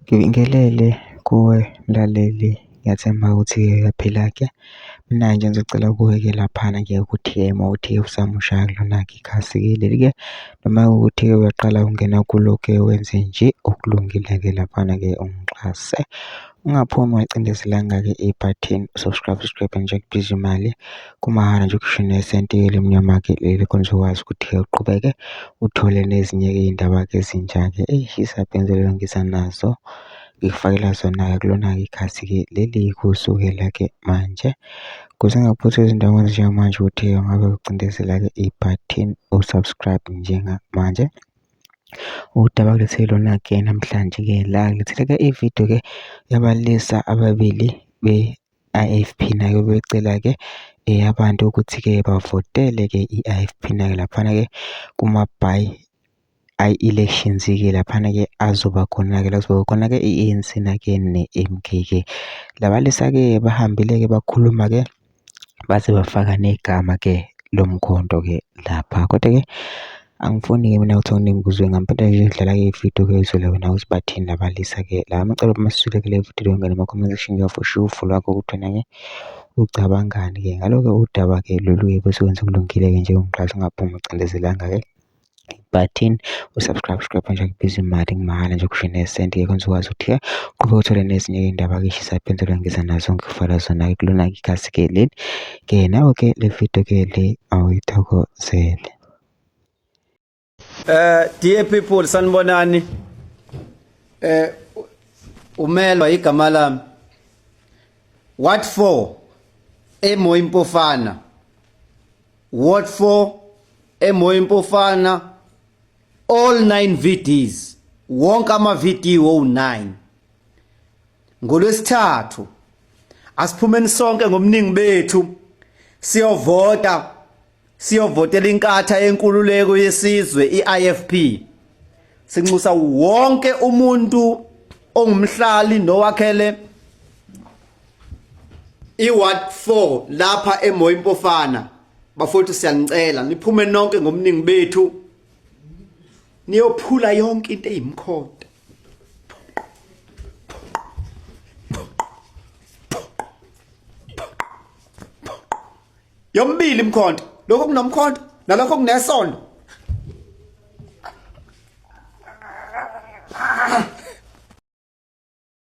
Ngibingelele kuwe mlaleli, ngiyathemba ukuthi-ke uyaphila-ke. Mina nje ngizocela kuwe-ke laphana-ke ukuthi-ke uma kuwukuthi-ke usamusha kulona-ke ikhasi-ke leli-ke, noma kuwukuthi-ke uyaqala ukungena kulo-ke wenze nje okulungile-ke laphana-ke ungixhase. Ungaphumi ungacindezelanga-ke ibhathini u-subscribe, subscribe nje akubizi imali, kumahhala nje ukusho nesenti elimnyama-ke leli khona uzokwazi ukuthi-ke uqhubeke uthole nezinye-ke iy'ndaba-ke ezintsha-ke ey'shisa bhe ngizobe nazo ngikufakela zona-ke kulona-ke ikhasi-ke leli kusukela-ke manje. Ukuze ungaphuthwa izindaba njengamanje ukuthi-ke ungabe ucindezela-ke ibhathini u-subscribe njengamanje. Udaba kulethele lona-ke namhlanje-ke la ngilethele-ke ividiyo-ke yabalisa ababili be-I_F_P nayo becela-ke abantu ukuthi-ke bavotele-ke i-I_F_P nayo laphana-ke kuma-by elections-ke laphana-ke azoba khona-ke la kuzoba khona-ke i-A_N_C na-ke ne-M_K-ke. Labalisa-ke bahambile-ke bakhuluma-ke baze bafaka negama-ke lomkhonto-ke lapha kodwa-ke angifuni-ke mina ukuthi okuningi kuzwe ngampela nje dlala-ke ividiyo-ke uzwele wena ukuthi bathini labalisa-ke la amacala masisule kule vidiyo ngene kuma-comment section ngiyafusha uvo lwakho ukuthi wena-ke ucabangani-ke ngalo-ke udaba-ke lolu-ke bese wenza okulungile-ke nje ungixhasa ungaphumi ucindezelanga-ke button usubscribe subscribe nje akubiza imali kumahhala nje kusho nesenti ke kwenza ukwazi ukuthi-ke uqhubeke uthole nezinye iy'ndaba-ke eshisa phenzela ngiza nazo ngikufaka zona-ke kulona-ke ikhasi-ke leli ke nawe-ke le video-ke le awuyithokozele. Dear people sanibonani. Umelwa igama lami. What for? Emoyi Mpofana. Ward 4 eMoyi Mpofana all 9 VDs wonke ama VD wo9 ngolwesithathu asiphumeni sonke ngomningi bethu siyovota siyovotela inkatha yenkululeko yesizwe iIFP sinxusa wonke umuntu ongumhlali nowakhele iward 4 lapha eMoyi Mpofana bafowethu siyanicela niphume nonke ngomningi bethu niyophula yonke into eyimkhonto yombili imkhonto lokho kunomkhonto nalokho kunesondo.